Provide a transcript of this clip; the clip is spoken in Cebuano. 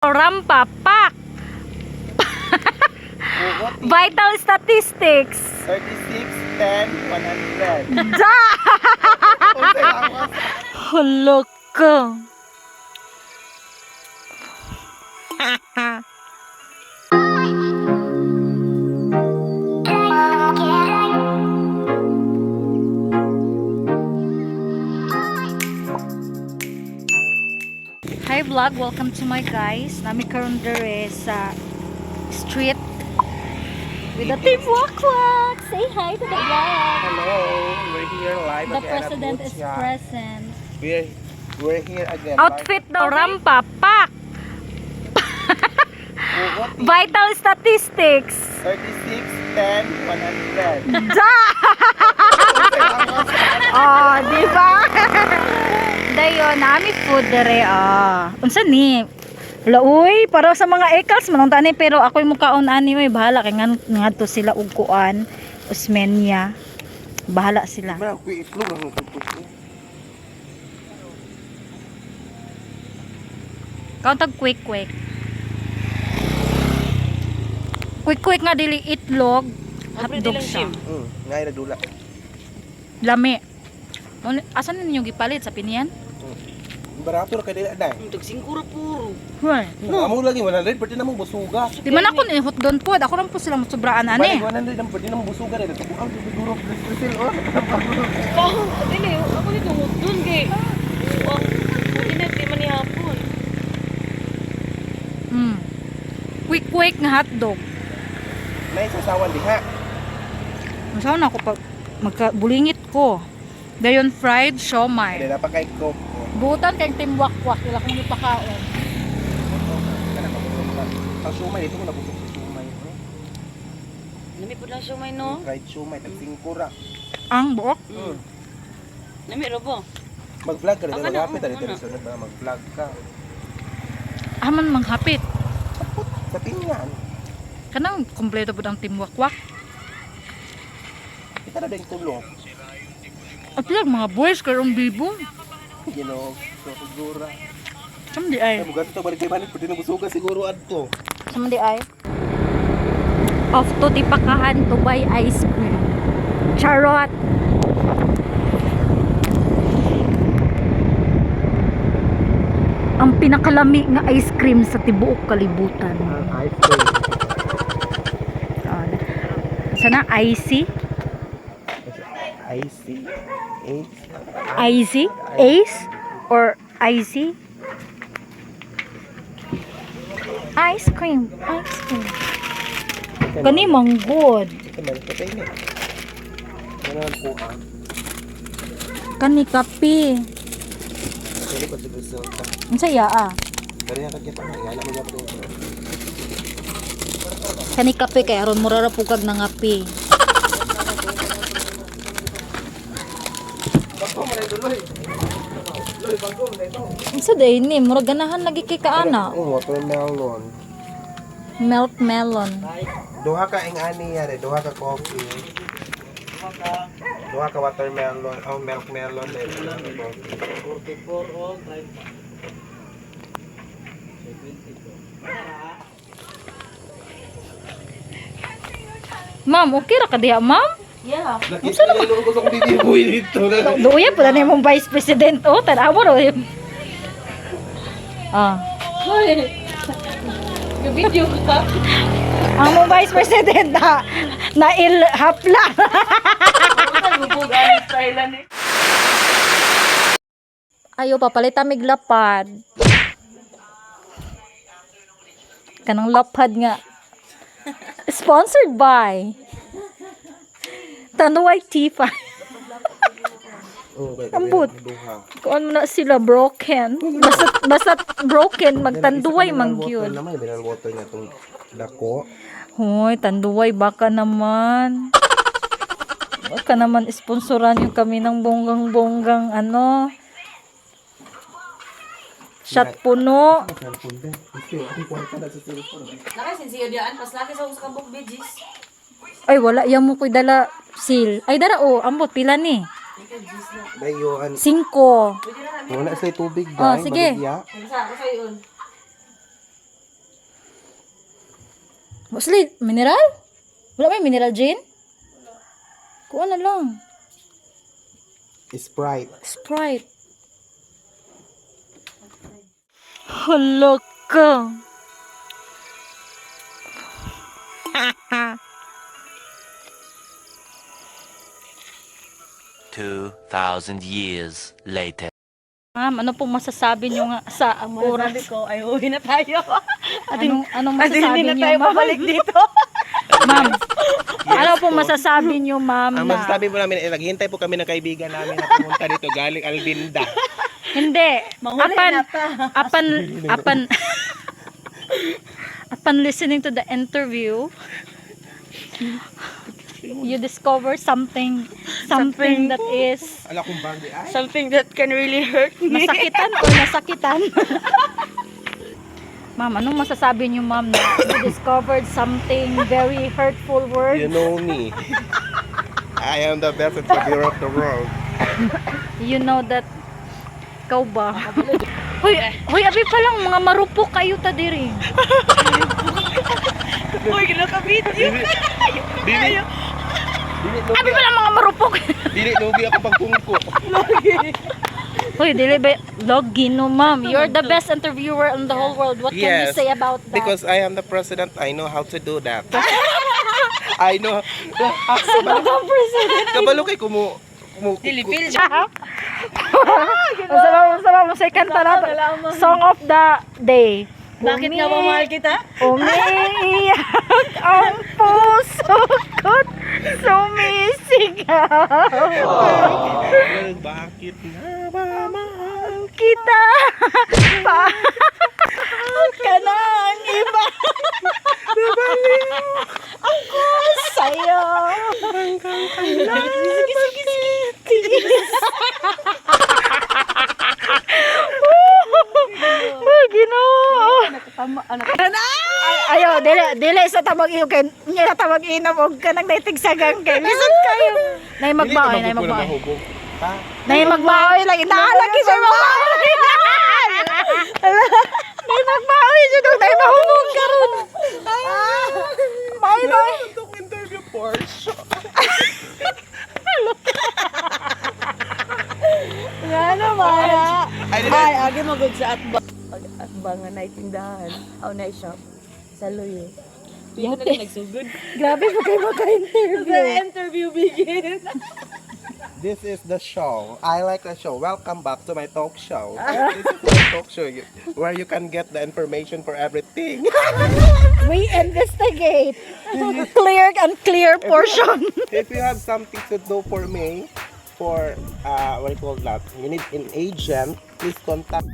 Rampa, pak! Vital statistics. 36, 10, 100. Da! Hala ka. Hi vlog, welcome to my guys. Nami karon dere sa street with the team Wakwak. Say hi to the vlog. Hello, we're here live The again at president is Butya. present. We're here again. Outfit daw, rampa, pak! Live. Vital statistics. 36, 10, 100. Da! Oh, di ba? Dayon, nami food dere ah. Unsa ni? Laoy, para sa mga ekals man unta ni, pero ako'y mukaon ani oy, bahala kay ngan ngadto sila og kuan Osmeña. Bahala sila. Mara, kuy itlog ang kuy. Kauntag quick quick. Quick quick nga dili itlog, hotdog siya. Ngay nagdula. Lami. Asan ninyo gipalit sa pinian? Barato ra kay dili day. Tag singkura puro. Hoy. No. Amo lagi 100 pwede na mo busuga. Di man ako ni hotdog pod. Ako rin po sila sobraan ani. Balik 100 ang pwede na mo busuga dai. Tubuan siguro Brazil oh. Oh, dili ako dito dun kay. Oh, hindi di man ni hapon. Quick quick nga hotdog. Nay sasawan diha. Masaw na ako pag magkabulingit ko. Dayon fried siomay. Dili na pa kay coke. Butan kay Team Wakwak ila kong ipakaon. Kana mabusog ka. Ang siomay dito ko nabusog sa siomay. Nami pud lang siomay no. Fried siomay tag 5 ra. Ang buok. Nami robo. Mag-vlog ka dito, Ako na, maghapit oo, dito ano. sunod ba mag-vlog ka. Aman manghapit. Sa pinyan. Kanang kompleto pud ang Team Wakwak. Kita na din tulo. At lang mga boys karong bibo. Ginoo, so siguro. Sam di ay. Ay, bugat to balik kay balik pwede na busuga siguro adto. Sam di ay. Off to Tipakahan to buy ice cream. Charot. Ang pinakalami nga ice cream sa tibuok kalibutan. Ang ice cream. Ah, sana icy? Icy. Ace. Icy? Ace? Or icy? Ice cream. Ice cream. Kani manggod. Ito man ito kay ni. Ano ang kuha? Kani kape. Dili ko siguro ka. Unsa ya ah? Kaya ka kita nga ingana mo gyapon. Kani kape kay aron mura ra pugag na ngape. Bago mo na duloy. Duloy bago mo na ito. Unsa day ni mura ganahan lagi kay kaana. Oh, watermelon. Milk melon. Duha ka ing ani yare, duha ka coffee. Duha ka watermelon, oh milk melon dahil duha ka coffee. 44 og 5. Ma'am, okay ra ka diha, ma'am? Yeah. Nakita na ko sa akong bibiboy dito. Luya pala na imong vice president oh, tan-awa ra. Ah. Hoy. Video ka. Ang mong vice president na na il hapla. Gubog ang style ni. Ayo papalit mig lapad. Kanang lapad nga. Sponsored by Tanduay T5. Oh, kay Ambot. Duha. Kuan mo na sila broken. Basta basta broken magtanduay man Water gyud. naman, mineral water nga itong dako. Hoy, tanduay baka naman. Baka naman sponsoran yung kami ng bonggang-bonggang ano. Shot puno. Ang cellphone din. Ito, akong kwarta na sa cellphone. Naka sinsiyo diyan pas laki sa usa ka book bidgis. Ay, wala. Yan mo ko'y dala seal. Ay, dara oh. Ambot, pila ni? Dayon. Singko. Wala sa tubig Oh, dai, sige. baligya. Unsa ako sa iyon. Mostly, mineral? Wala may mineral, Jane? Kuha na lang. Sprite. Sprite. Hala ka. 2,000 years later. Ma'am, ano pong masasabi niyo nga sa Ang oras? masasabi ko ay uwi na tayo. Anong At masasabi hindi na niyo, tayo ma'am? babalik dito. Ma'am, ano pong masasabi niyo, ma'am? Ang Na, masasabi po namin, eh, naghihintay po kami ng kaibigan namin na pumunta dito galing Albinda. Hindi. Manghuli Apan, na ta. Upon listening to the interview, you discover something that is Ala kong bagay ay. Something that can really hurt me. masakitan or nasakitan. Ma'am, anong masasabi niyo, ma'am, na you discovered something very hurtful word? You know me. I am the best interviewer of the world. You know that ikaw ba? Hoy, hoy, abi pa lang mga marupok kayo ta diri. Uy, kinakabit yun. Dili, dili, Abi pa lang mga marupok. dili, lugi ako pagkungko. Hoy, dili ba login no, ma'am. You're the best interviewer in the whole world. What can you Yes, say about that? Because I am the president, I know how to do that. I know. President. Kabalo kay kumu Dili, feel Unsa ba mo second kanta na to? Song of the day. Bakit nga ba mahal kita? Umiiyak ang puso ko't sumisigaw. Bakit nga ba mahal? Kita pa ka ng iba. Ako sa'yo. Hanggang kailan? Sige, sige, sige. Uy, Ginoo. Tama, ano? Ay, ayo, dili, dili sa tamag iyo kay nya sa tamag inom og kanang naitigsagang kay lisod kayo. Nay magmaoy, nay magmaoy. Pa? Nay magmaoy lagi naalagi siya magmaoy. Nay magmaoy jud og nay mahubog karon. Maoy maoy. Itong interview Porsche. Nga naman. Ay, dili. Ay, agi magod sa atba. Atba nga na tindahan. Aw na shop. Sa Luyo. Dito na nagsugod. Grabe po kayo maka-interview. The interview begins. This is the show. I like the show. Welcome back to my talk show. This is my talk show where you can get the information for everything. We investigate. Clear and clear portion. If you have something to do for me, for what do you call that? You need an agent. Please contact